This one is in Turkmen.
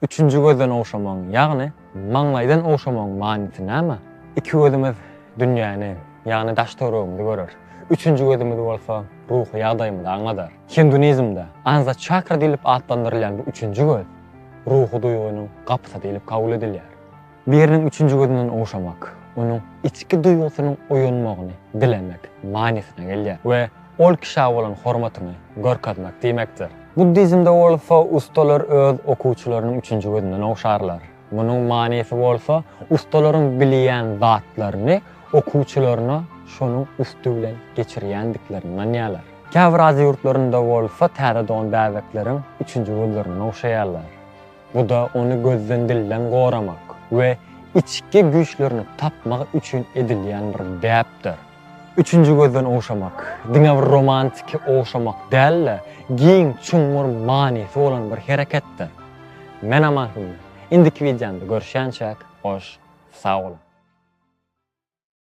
Üçünji gözden ogşamagyň, ýagny maňlaýdan ogşamagyň manysy näme? Iki gözümiz dünýäni, ýagny daş-töweregimizi görer. Üçünji gözümiz bolsa ruhy ýagdaýymyzy aňladar. Hindunizmde Anza çakra diýlip atlandyrylýan bu üçünji göz ruhy duýgynyň gapysy diýlip kabul edilýär. Biriniň üçünji gözünden ogşamak, onuň içki duýgusynyň oýanmagyny dilemek manysyna gelýär we ol kişä bolan hormatyňy görkezmek diýmekdir. Buddizmde bolsa ustalar öz okuwçylarynyň üçünji gözünden ogşarlar. Munuň manysy bolsa ustalaryň bilýän zatlaryny okuwçylaryna şonuň üsti bilen geçirýändiklerini ynanýarlar. Käbir Aziýa ýurtlarynda bolsa täze dogan bäbekleriň üçünji gözlerinden ogşaýarlar. Bu-da ony gözden-dilden goramak we içki güýçlerini tapmak üçin edilýän bir däpdir. Üçünji gözden ogşamak, diňe bir romantiki ogşamak däl-de, giň, çuňňur manysy bolan bir hereketdir. Men Aman Hümmet. Indiki wideomda görüşýänçäk, hoş sag boluň!